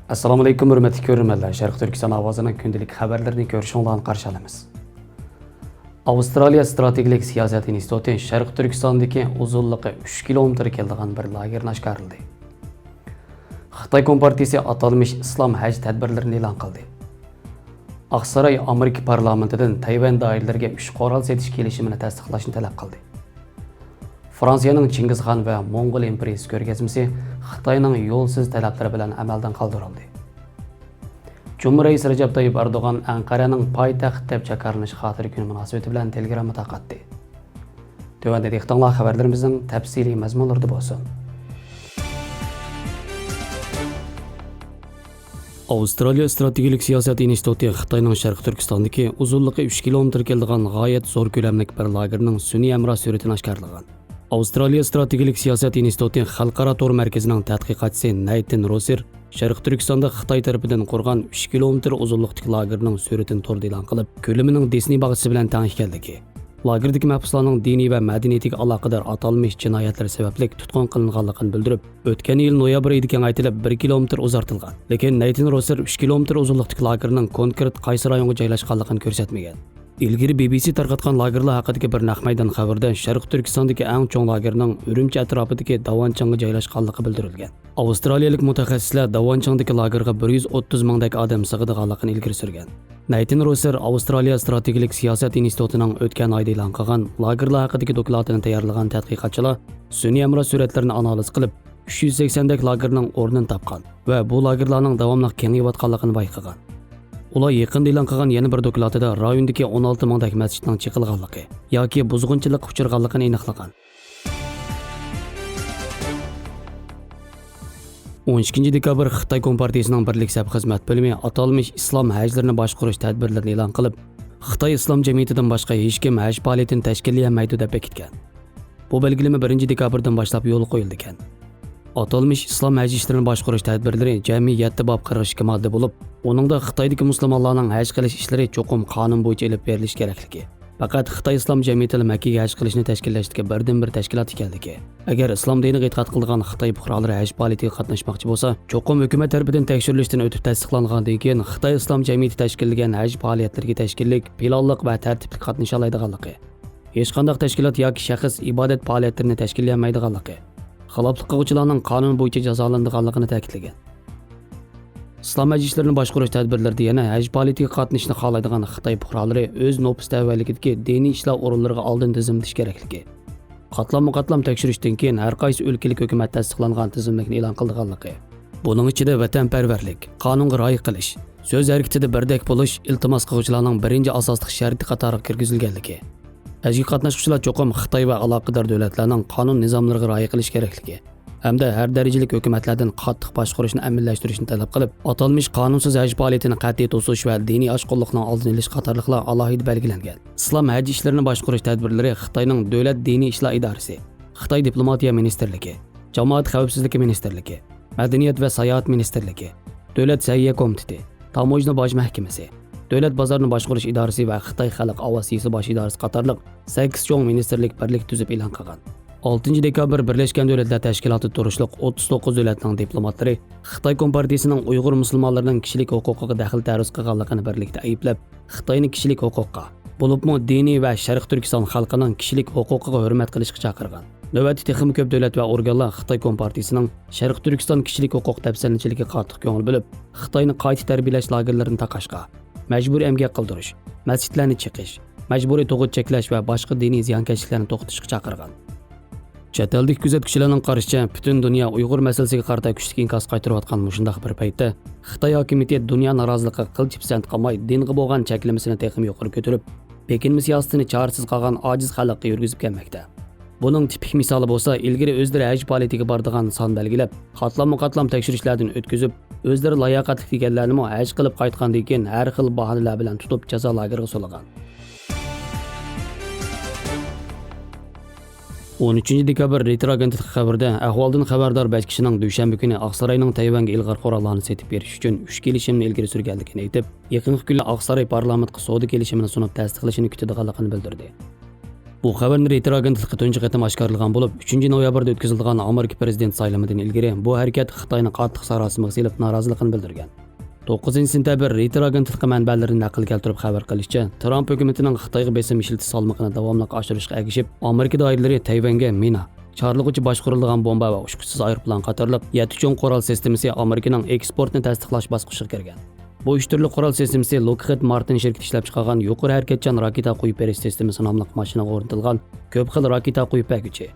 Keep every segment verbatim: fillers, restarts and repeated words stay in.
ئەسسالامۇئەلەيكۇم، ھۆرمەتلىك كۆرۈرمەنلەر. شەرقىي تۈركىستان ئاۋازىنىڭ كۈندىلىك خەۋەرلىرىنى كۆرۈشۈڭلارنى قارشى ئالىمىز. ئاۋسترالىيە ئىستراتېگىيەلىك سىياسەت ئىنستىتۇتى شەرقىي تۈركىستاندىكى ئۇزۇنلۇقى ئۈچ كىلومېتىر كېلىدىغان بىر لاگېرنى ئاشكارىلىدى. خىتاي كومپارتىيىسى ئاتالمىش ئىسلام ھەج تەدبىرلىرىنى ئېلان قىلدى. ئاقساراي ئامېرىكا پارلامېنتىدىن تەيۋەن دائىرىلىرىگە ئۈچ قورال سېتىش كېلىشىمىنى تەستىقلاشنى تەلەپ قىلدى. فرانسىيەنىڭ چىڭگىزخان ۋە موڭغۇل ئىمپېرىيىسى كۆرگەزمىسى خىتاينىڭ يولسىز تەلەپلىرى بىلەن ئەمەلدىن قالدۇرۇلدى. جۇمھۇر رەئىسى رەجەپ تايىپ ئەردوغان ئەنقەرەنىڭ پايتەخت دەپ جاكارلىنىش خاتىرە كۈنى مۇناسىۋىتى بىلەن تېلېگرامما تارقاتتى. تۆۋەندە دىققىتىڭلار خەۋەرلىرىمىزنىڭ تەپسىلىي مەزمۇنلىرىدا بولسۇن. ئاۋسترالىيە ئىستراتېگىيەلىك سىياسەت ئىنستىتۇتى خىتاينىڭ شەرقىي تۈركىستاندىكى ئۇزۇنلۇقى ئۈچ كىلومېتىر كېلىدىغان غايەت زور كۆلەملىك بىر لاگېرنىڭ سۈنئىي ھەمراھ سۈرىتىنى ئاشكارىلىغان. ئاۋسترالىيە ئىستراتېگىيەلىك سىياسەت ئىنستىتۇتى خەلقئارا تور مەركىزىنىڭ تەتقىقاتچىسى نەيتىن روسېر شەرقىي تۈركىستاندا خىتاي تەرىپىدىن قۇرغان ئۈچ كىلومېتىر ئۇزۇنلۇقتىكى لاگېرنىڭ سۈرىتىنى توردا ئېلان قىلىپ، كۆلىمىنىڭ دىسنېي باغچىسى بىلەن تەڭ ئىكەنلىكى، لاگېردىكى مەھبۇسلارنىڭ دىنىي ۋە مەدەنىيىتىگە ئالاقىدار ئاتالمىش جىنايەتلەر سەۋەبلىك تۇتقۇن قىلىنغانلىقىنى بىلدۈرۈپ، ئۆتكەن يىل نويابىر ئېيىدا كېڭەيتىلىپ، بىر كىلومېتىر ئۇزارتىلغان. لېكىن نەيتىن روسېر ئۈچ كىلومېتىر ئۇزۇنلۇقتىكى لاگېرنىڭ كونكرېت قايسى رايونغا جايلاشقانلىقىنى كۆرسەتمىگەن. ئىلگىرى بى بى سى تارقاتقان لاگېرلار ھەققىدىكى بىر نەق مەيدان خەۋىرىدە شەرقىي تۈركىستاندىكى ئەڭ چوڭ لاگېرنىڭ ئۈرۈمچى ئەتراپىدىكى داۋانچىڭغا جايلاشقانلىقى بىلدۈرۈلگەن. ئاۋسترالىيەلىك مۇتەخەسسىسلەر داۋانچىڭدىكى لاگېرغا بىر يۈز ئوتتۇز مىڭدەك ئادەم سىغىدىغانلىقىنى ئىلگىرى سۈرگەن. نەيتىن روسېر ئاۋسترالىيە ئىستراتېگىيەلىك سىياسەت ئىنستىتۇتىنىڭ ئۆتكەن ئايدا ئېلان قىلغان لاگېرلار ھەققىدىكى دوكلاتىنى تەييارلىغان تەتقىقاتچىلار سۈنئىي ھەمراھ سۈرەتلىرىنى ئانالىز قىلىپ، ئۈچ يۈز سەكسەندەك لاگېرنىڭ ئورنىنى تاپقان ۋە بۇ لاگېرلارنىڭ داۋاملىق كېڭىيىۋاتقانلىقىنى بايقىغان. ئۇلار يېقىندا ئېلان قىلغان يەنە بىر دوكلاتىدا رايوندىكى ئون ئالتە مىڭدەك مەسچىتنىڭ چېقىلغانلىقى ياكى بۇزغۇنچىلىققا ئۇچرىغانلىقىنى ئېنىقلىغان. ئون ئىككىنچى دېكابىر خىتاي كومپارتىيىسىنىڭ بىرلىك سەپ خىزمەت بۆلۈمى ئاتالمىش ئىسلام ھەجلىرىنى باشقۇرۇش تەدبىرلىرىنى ئېلان قىلىپ، خىتاي ئىسلام جەمئىيىتىدىن باشقا ھېچكىم ھەج پائالىيىتىنى تەشكىللىيەلمەيدۇ دەپ بېكىتكەن. بۇ بەلگىلىمە بىرىنچى دېكابىردىن باشلاپ يولغا قويۇلىدىكەن. ئاتالمىش ئىسلام ھەج ئىشلىرىنى باشقۇرۇش تەدبىرلىرى جەمئىي يەتتە باب قىرىق ئىككى ماددە بولۇپ، ئۇنىڭدا خىتايدىكى مۇسۇلمانلارنىڭ ھەج قىلىش ئىشلىرى چوقۇم قانۇن بويىچە ئېلىپ بېرىلىشى كېرەكلىكى، پەقەت خىتاي ئىسلام جەمئىيىتىلا مەككىگە ھەج قىلىشنى تەشكىللەشتىكى بىردىنبىر تەشكىلات ئىكەنلىكى، ئەگەر ئىسلام دىنىغا ئېتىقاد قىلىدىغان خىتاي پۇقرالىرى ھەج پائالىيىتىگە قاتناشماقچى بولسا، چوقۇم ھۆكۈمەت تەرىپىدىن تەكشۈرۈلۈشتىن ئۆتۈپ تەستىقلانغاندىن كېيىن، خىتاي ئىسلام جەمئىيىتى تەشكىللىگەن ھەج پائالىيەتلىرىگە تەشكىللىك، پىلانلىق ۋە تەرتىپلىك قاتنىشالايدىغانلىقى، ھېچقانداق تەشكىلات ياكى شەخس ئىبادەت پائالىيەتلىرىنى تەشكىللىيەلمەيدىغانلىقى، خىلاپلىق قىلغۇچىلارنىڭ قانۇن بويىچە جازالىنىدىغانلىقىنى تەكىتلىگەن. ئىسلام ھەج ئىشلىرىنى باشقۇرۇش تەدبىرلىرىدە يەنە ھەج پائالىيىتىگە قاتنىشىشنى خالايدىغان خىتاي پۇقرالىرى ئۆز نوپۇس تەۋەلىكىدىكى دىنىي ئىشلار ئورۇنلىرىغا ئالدىن تىزىملىتىش كېرەكلىكى، قاتلاممۇ قاتلام تەكشۈرۈشتىن كېيىن ھەر قايسى ئۆلكىلىك ھۆكۈمەت تەستىقلانغان تىزىملىكنى ئېلان قىلىدىغانلىقى، بۇنىڭ ئىچىدە ۋەتەنپەرۋەرلىك، قانۇنغا رىئايە قىلىش، سۆز ھەرىكىتىدە بىردەك بولۇش ئىلتىماس قىلغۇچىلارنىڭ بىرىنچى ئاساسلىق شەرتى قاتارىغا كىرگۈزۈلگەنلىكى، ھەجگە قاتناشقۇچىلار چوقۇم خىتاي ۋە ئالاقىدار دۆلەتلەرنىڭ قانۇن نىزاملىرىغا رىئايە قىلىش كېرەكلىكى ھەمدە ھەر دەرىجىلىك ھۆكۈمەتلەردىن قاتتىق باشقۇرۇشنى ئەمەلىيلەشتۈرۈشنى تەلەپ قىلىپ، ئاتالمىش قانۇنسىز ھەج پائالىيىتىنى قەتئىي توسۇش ۋە دىنىي ئاشقۇنلۇقنىڭ ئالدىنى ئېلىش قاتارلىقلار ئالاھىدە بەلگىلەنگەن. ئىسلام ھەج ئىشلىرىنى باشقۇرۇش تەدبىرلىرى خىتاينىڭ دۆلەت دىنىي ئىشلار ئىدارىسى، خىتاي دىپلوماتىيە مىنىستىرلىكى، جامائەت خەۋپسىزلىكى مىنىستىرلىكى، مەدەنىيەت ۋە ساياھەت مىنىستىرلىكى، دۆلەت سەھىيە كومىتېتى، تاموژنا باج مەھكىمىسى، دۆلەت بازارنى باشقۇرۇش ئىدارىسى ۋە خىتاي خەلق ئاۋىئاتسىيىسى باش ئىدارىسى قاتارلىق سەككىز چوڭ مىنىستىرلىك بىرلىك تۈزۈپ ئېلان قىلغان. ئالتىنچى دېكابىر بىرلەشكەن دۆلەتلەر تەشكىلاتىدا تۇرۇشلۇق ئوتتۇز توققۇز دۆلەتنىڭ دىپلوماتلىرى خىتاي كومپارتىيىسىنىڭ ئۇيغۇر مۇسۇلمانلىرىنىڭ كىشىلىك ھوقۇقىغا دەخلى تەرۇز قىلغانلىقىنى بىرلىكتە ئەيىبلەپ، خىتاينى كىشىلىك ھوقۇققا، بولۇپمۇ دىنىي ۋە شەرقىي تۈركىستان خەلقىنىڭ كىشىلىك ھوقۇقىغا ھۆرمەت قىلىشقا چاقىرغان. نۆۋەتتە تېخىمۇ كۆپ دۆلەت ۋە ئورگانلار خىتاي كومپارتىيىسىنىڭ شەرقىي تۈركىستان كىشىلىك ھوقۇق دەپسەندىچىلىكىگە قاتتىق كۆڭۈل بۆلۈپ، خىتاينى قايتا تەربىيەلەش لاگېرلىرىنى تاقاشقا، مەجبۇرىي ئەمگەك قىلدۇرۇش، مەسچىتلەرنى چېقىش، مەجبۇرىي تۇغۇت چەكلەش ۋە باشقا دىنىي زىيانكەشلىكلەرنى توختىتىشقا چاقىرغان. چەت ئەلدىكى كۆزەتكۈچىلەرنىڭ قارىشىچە، پۈتۈن دۇنيا ئۇيغۇر مەسىلىسىگە قارىتا كۈچلۈك ئىنكاس قايتۇرۇۋاتقان مۇشۇنداق بىر پەيتتە، خىتاي ھاكىمىيىتى دۇنيا نارازىلىقىغا قىلچە پىسەنت قىلماي، دىنغا بولغان چەكلىمىسىنى تېخىمۇ يۇقىرى كۆتۈرۈپ، بېكىنمە سىياسىتىنى چارىسىز قالغان ئاجىز خەلققە يۈرگۈزۈپ كەلمەكتە. بۇنىڭ تىپىك مىسالى بولسا، ئىلگىرى ئۆزلىرى ھەج پائالىيىتىگە بارىدىغان سان بەلگىلەپ، قاتلاممۇ قاتلام تەكشۈرۈشلەردىن ئۆتكۈزۈپ، ئۆزلىرى لاياقەتلىك دېگەنلەرنىمۇ ھەج قىلىپ قايتقاندىن كېيىن ھەر خىل باھانىلەر بىلەن تۇتۇپ جازا لاگېرىغا سولىغان. ئون ئۈچىنچى دېكابىر رېترو ئاگېنتلىقى خەۋىرىدە، ئەھۋالدىن خەۋەردار بەش كىشىنىڭ دۈشەنبە كۈنى ئاقساراينىڭ تەيۋەنگە ئىلغار قوراللارنى سېتىپ بېرىش ئۈچۈن ئۈچ كېلىشىمنى ئىلگىرى سۈرگەنلىكىنى ئېيتىپ، يېقىنقى كۈنلەر ئاقساراي پارلامېنتقا سودا كېلىشىمىنى سۇنۇپ تەستىقلىشىنى كۈتىدىغانلىقىنى بىلدۈردى. بۇ خەۋەرنى رېيتېر ئاگېنتلىقى تۇنجى قېتىم ئاشكارىلىغان بولۇپ، ئۈچىنچى نويابىردا ئۆتكۈزۈلىدىغان ئامېرىكا پىرېزىدېنت سايلىمىدىن ئىلگىرى بۇ ھەرىكەت خىتاينى قاتتىق ساراسىمىغا سېلىپ نارازىلىقىنى بىلدۈرگەن. توققۇزىنچى سېنتەبىر رېيتېر ئاگېنتلىقى مەنبەلىرىنى نەقىل كەلتۈرۈپ خەۋەر قىلىشىچە، ترامپ ھۆكۈمىتىنىڭ خىتايغا بېسىم ئىشلىتىش سالمىقىنى داۋاملىق ئاشۇرۇشقا ئەگىشىپ، ئامېرىكا دائىرىلىرى تەيۋەنگە مىنا، چارلىغۇچى باشقۇرۇلىدىغان بومبا ۋە ئۇچقۇچىسىز ئايروپىلان قاتارلىق يەتتە چوڭ قورال سىستېمىسى ئامېرىكىنىڭ ئېكسپورتنى تەستىقلاش باسقۇچىغا كىرگەن. بۇ ئۈچ تۈرلۈك قورال سىستېمىسى لوكخىد مارتىن شىركىتى ئىشلەپچىقارغان يۇقىرى ھەرىكەتچان راكېتا قويۇپ بېرىش سىستېمىسى ناملىق ماشىنىغا ئورنىتىلغان كۆپ خىل راكېتا قويۇپ بەرگۈچى.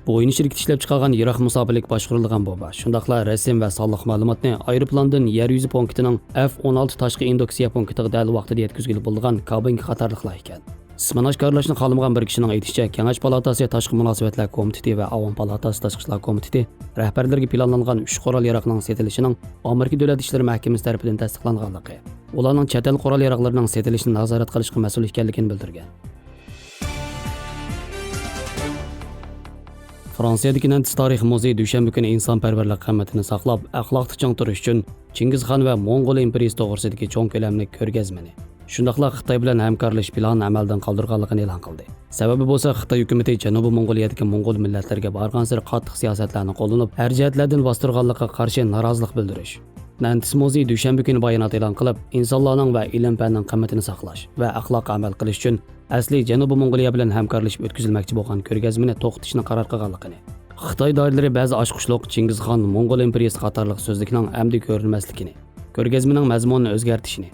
بويىن شىركىتى ئىشلەپچىقارغان يىراق مۇساپىلىك باشقۇرۇلىدىغان بومبا، شۇنداقلا رەسىم ۋە سانلىق مەلۇماتنى ئايروپىلاندىن يەر يۈزى پونكىتىنىڭ ئېف ئون ئالتە تاشقى ئىندۇكسىيە پونكىتىغا دەل ۋاقتىدا يەتكۈزگىلى بولىدىغان كابىنكا قاتارلىقلار ئىكەن. ئىسمىنى ئاشكارىلاشنى خالىمىغان بىر كىشىنىڭ ئېيتىشىچە، كېڭەش پالاتاسى تاشقى مۇناسىۋەتلەر كومىتېتى ۋە ئاۋام پالاتاسى تاشقى ئىشلار كومىتېتى رەھبەرلىرىگە پىلانلانغان ئۈچ قورال ياراغنىڭ سېتىلىشىنىڭ ئامېرىكا دۆلەت ئىشلىرى مەھكىمىسى تەرىپىدىن تەستىقلانغانلىقى، ئۇلارنىڭ چەت ئەل قورال ياراغلىرىنىڭ سېتىلىشىنى نازارەت قىلىشقا مەسئۇل ئىكەنلىكىنى بىلدۈرگەن. فرانسىيەدىكى نەنتس تارىخ مۇزېيى دۈشەنبە كۈنى ئىنسانپەرۋەرلىك قىممىتىنى ساقلاپ، ئەخلاقتا چىڭ تۇرۇش ئۈچۈن چىڭگىزخان ۋە موڭغۇل ئىمپېرىيىسى توغرىسىدىكى چوڭ كۆلەملىك كۆرگەزمىنى، شۇنداقلا خىتاي بىلەن ھەمكارلىشىش پىلانىنى ئەمەلدىن قالدۇرغانلىقىنى ئېلان قىلدى. سەۋەبى بولسا، خىتاي ھۆكۈمىتى جەنۇبىي موڭغۇلىيەدىكى موڭغۇل مىللەتلىرىگە بارغانسېرى قاتتىق سىياسەتلەرنى قوللىنىپ، ھەر جەھەتلەردىن باستۇرغانلىقىغا قارشى نارازىلىق بىلدۈرۈش. نەنتس مۇزېيى دۈشەنبە كۈنى بايانات ئېلان قىلىپ، ئىنسانلارنىڭ ۋە ئىلىم-پەننىڭ قىممىتىنى ساقلاش ۋە ئەخلاققا ئەمەل قىلىش ئۈچۈن ئەسلى جەنۇبىي موڭغۇلىيە بىلەن ھەمكارلىشىپ ئۆتكۈزۈلمەكچى بولغان كۆرگەزمىنى توختىتىشنى قارار قىلغانلىقىنى، خىتاي دائىرىلىرى بەزى ئاچقۇچلۇق چىڭگىزخان، موڭغۇل ئىمپېرىيىسى قاتارلىق سۆزلۈكنىڭ ئەمدى كۆرۈنمەسلىكىنى، كۆرگەزمىنىڭ مەزمۇنىنى ئۆزگەرتىشىنى،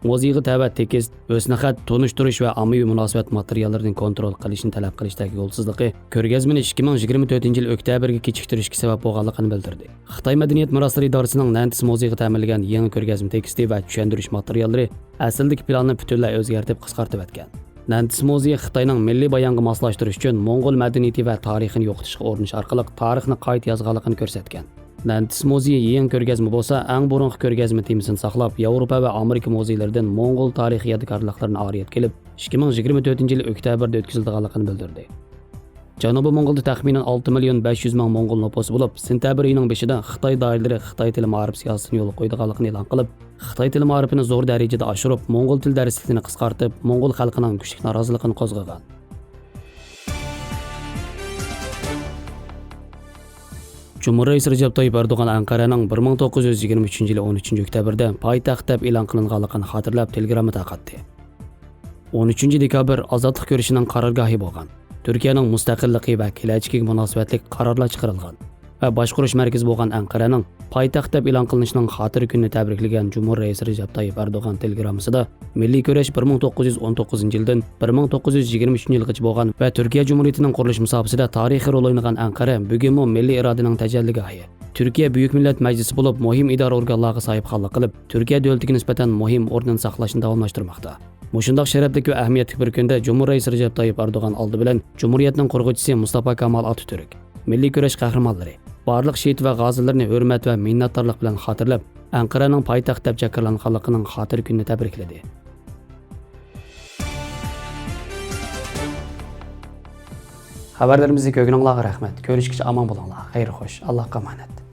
مۇزېيغا تەۋە تېكىست، ھۆسنىخەت، تونۇشتۇرۇش ۋە ئاممىۋى مۇناسىۋەت ماتېرىياللىرىنى كونترول قىلىشنى تەلەپ قىلىشتەك يولسىزلىقى كۆرگەزمىنى ئىككى مىڭ يىگىرمە تۆتىنچى يىل ئۆكتەبىرگە كېچىكتۈرۈشكە سەۋەب بولغانلىقىنى بىلدۈردى. خىتاي مەدەنىيەت مىراسلىرى ئىدارىسىنىڭ نەنتس مۇزېيغا تەمىنلىگەن يېڭى كۆرگەزمە تېكىستى ۋە چۈشەندۈرۈش ماتېرىياللىرى ئەسلىدىكى پىلاننى پۈتۈنلەي ئۆزگەرتىپ قىسقارتىۋەتكەن. نەنتس مۇزېيى خىتاينىڭ مىللىي بايانغا ماسلاشتۇرۇش ئۈچۈن موڭغۇل مەدەنىيىتى ۋە تارىخىنى يوقىتىشقا ئۇرۇنۇش ئارقىلىق تارىخنى قايتا يازغانلىقىنى كۆرسەتكەن. نەنتس مۇزېيى يېڭى كۆرگەزمە بولسا ئەڭ بۇرۇنقى كۆرگەزمە تېمىسىنى ساقلاپ، ياۋروپا ۋە ئامېرىكا مۇزېيلىرىدىن موڭغۇل تارىخىي يادىكارلىقلىرىنى ئارىيەت كېلىپ، ئىككى مىڭ يىگىرمە تۆتىنچى يىلى ئۆكتەبىردە ئۆتكۈزۈلىدىغانلىقىنى بىلدۈردى. جەنۇبىي موڭغۇلدا تەخمىنەن ئالتە مىليون بەش يۈز مىڭ موڭغۇل نوپۇسى بولۇپ، سېنتەبىر ئېيىنىڭ بېشىدا خىتاي دائىرىلىرى خىتاي تىلى مائارىپ سىياسىتىنى يولغا قويىدىغانلىقىنى ئېلان قىلىپ، خىتاي تىلى مائارىپىنى زور دەرىجىدە ئاشۇرۇپ، موڭغۇل تىل دەرسلىكىنى قىسقارتىپ، موڭغۇل خەلقىنىڭ كۈچلۈك نارازىلىقىنى قوزغىغان. جۇمھۇر رەئىسى رەجەپ تايىپ ئەردوغان ئەنقەرەنىڭ بىر مىڭ توققۇز يۈز يىگىرمە ئۈچىنچى يىلى ئون ئۈچىنچى ئۆكتەبىردە پايتەخت دەپ ئېلان قىلىنغانلىقىنى خاتىرىلەپ تېلېگرامما تارقاتتى. ئون ئۈچىنچى دېكابىر ئازادلىق كۈرىشىنىڭ قارارگاھى بولغان، تۈركىيەنىڭ مۇستەقىللىقى ۋە كېلەچىكىگە مۇناسىۋەتلىك قارارلار چىقىرىلغان ۋە باشقۇرۇش مەركىزى بولغان ئەنقەرەنىڭ پايتەخت دەپ ئېلان قىلىنىشىنىڭ خاتىرە كۈنىنى تەبرىكلىگەن جۇمھۇر رەئىسى رەجەپ تايىپ ئەردوغان تېلېگراممىسىدا، مىللىي كۈرەش بىر مىڭ توققۇز يۈز ئون توققۇزىنچى يىلدىن بىر مىڭ توققۇز يۈز يىگىرمە ئۈچىنچى يىلغىچە بولغان ۋە تۈركىيە جۇمھۇرىيىتىنىڭ قۇرۇلۇش مۇساپىسىدە تارىخىي رول ئوينىغان ئەنقەرە بۈگۈنمۇ مىللىي ئىرادىنىڭ تەجەللىگاھى، تۈركىيە بۈيۈك مىللەت مەجلىسى بولۇپ، مۇھىم ئىدارە ئورگانلارغا ساھىبخانلىق قىلىپ، تۈركىيە دۆلىتىگە نىسبەتەن مۇھىم ئورنىنى ساقلاشنى داۋاملاشتۇرماقتا. مۇشۇنداق شەرەپلىك ۋە ئەھمىيەتلىك بىر كۈندە جۇمھۇر رەئىسى رەجەپ تايىپ ئەردوغان ئالدى بىلەن جۇمھۇرىيەتنىڭ قۇرغۇچىسى مۇستاپا كامال ئاتاتۈرك، مىللىي كۈرەش قەھرىمانلىرى، بارلىق شېھىت ۋە غازىلىرىنى ھۆرمەت ۋە مىننەتدارلىق بىلەن خاتىرىلەپ، ئەنقەرەنىڭ پايتەخت دەپ جاكارلانغانلىقىنىڭ خاتىرە كۈنىنى تەبرىكلىدى. خەۋەرلىرىمىزنى كۆرگىنىڭلارغا رەھمەت. كۆرۈشكىچە ئامان بولۇڭلار. خەير خوش. ئاللاھقا ئامانەت.